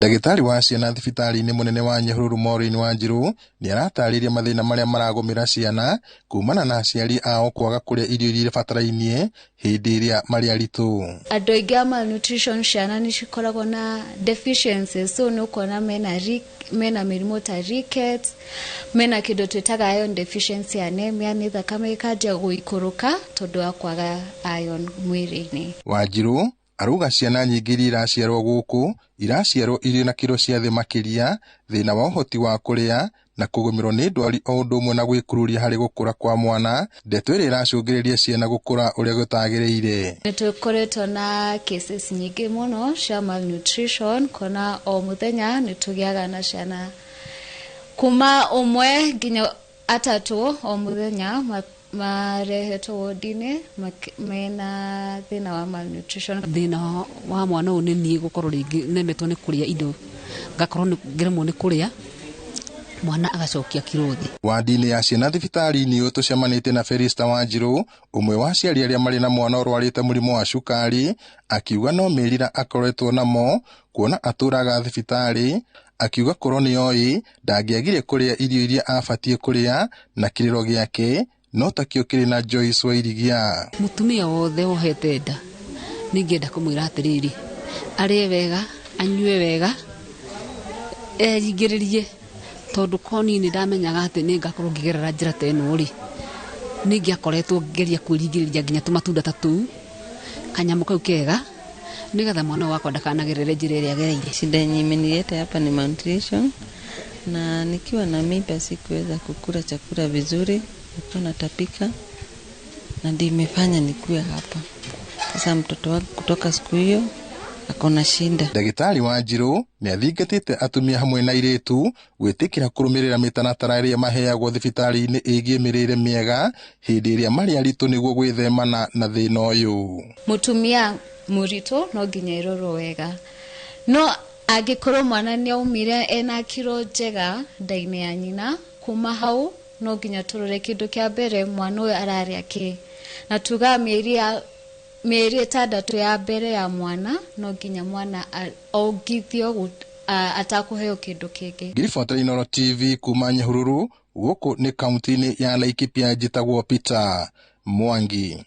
Ndagĩtarĩ wa ciana thibitarĩ-inĩ mũnene wa Nyahururu Maureen Wanjiru nĩaratarĩria mathĩna marĩa maragũmĩra ciana kumana na aciari ao kwaga kũrĩa irio iria ibatarainie hĩndĩ ĩrĩa marĩ aritũ. Andũ aingĩ a malnutrition, ciana nĩ cikoragwo na deficiencies, so nĩ ũkuona mena mĩrimũ ta rickets, mena kĩndũ twĩtaga iron deficiency anemia, nĩ thakame ĩkanjia gũikũrũka tondũ wa kwaga iron mwĩrĩ-inĩ. Wanjiru arauga ciana nyingĩ iria iraciarwo gũkũ iraciarwo irĩ na kiro cia thĩ makĩria, thĩna wa ũhoti wa kũrĩa na kũgũmĩrwo nĩ ndwari o ũndũ ũmwe na gwĩkururia harĩ gũkũra kwa mwana, ndeto ĩrĩa ĩracũngĩrĩria ciana gũkũra ũrĩa gũtagĩrĩire. Nĩ tũkoretwo na cases nyingĩ mũno cia malnutrition, kuona o mũthenya nĩ tũgĩaga na ciana kuma ũmwe nginya atatũ o mũthenya marehetwo wodi-inĩ mena thĩna wa malnutrition. Thĩna wa mwana ũyũ nĩ niĩ gũkorwo rĩngĩ nemetwo nĩ kũrĩa indo, ngakorwo ngĩremwo nĩ kũrĩa, mwana agacokia kiro thĩ. Wadi-inĩ ya ciana thibitarĩ-inĩ ũyũ tũcemanĩtie na Felista Wanjiru, ũmwe wa aciari arĩa marĩ na mwana ũrwarĩte mũrimũ wa cukari, akiuga no merira akoretwo namo kuona atũraga thibitarĩ, akiuga korwo nĩ oĩ ndangĩagire kũrĩa irio iria abatiĩ kũrĩa na kĩrĩro gĩake no takĩo kĩrĩ na Joyce Wairigia. Mũtumia wothe wohete nda nĩngĩenda kũmwĩra atĩrĩrĩ, arĩe wega, anyue wega, eringĩrĩrie, tondũ korwo niĩ nĩndamenyaga atĩ nĩngakorwo ngĩgerera njĩra ta ĩno rĩ, nĩingĩakoretwo ngĩgeria kwĩringĩrĩria nginya tũmatunda ta tũu, kanyamũ kau kega, nĩgetha mwana wakwa ndakanagerere njĩra ĩrĩa agereire. Shida yenye imenileta hapa ni malnutrition, na nikiwa na mimba sikuweza kukula chakula vizuri, nilikuwa natapika na ndio imefanya nikuwe hapa. Sasa mtoto wangu kutoka siku hiyo akona shida. Ndagĩtarĩ Wanjiru nĩathingatĩte atumia hamwe na airĩtu gwĩtĩkĩra kũrũmĩrĩra mĩtaratara ĩrĩa maheagwo thibitarĩ-inĩ ĩgiĩ mĩrĩre mĩega hĩndĩ ĩrĩa marĩ aritũ nĩguo gwĩthemana na thĩna ũyũ. Mũtumia mũritũ no nginya ĩrorwo wega, no angĩkorwo mwana nĩ aumire ena kiro njega nda-inĩ ya nyina, kuma hau no nginya tũrore kĩndũ kĩa mbere mwana ũyũ ararĩa kĩ, na tugaga mĩeri 6 ya mbere ya mwana no nginya mwana ongithio atakũheo kĩndũ kĩngĩ. Ngiribota Inooro TV kuma Nyahururu, gũkũ nĩ kaunti-inĩ ya Laikipia, njĩtagwo Peter Mwangi.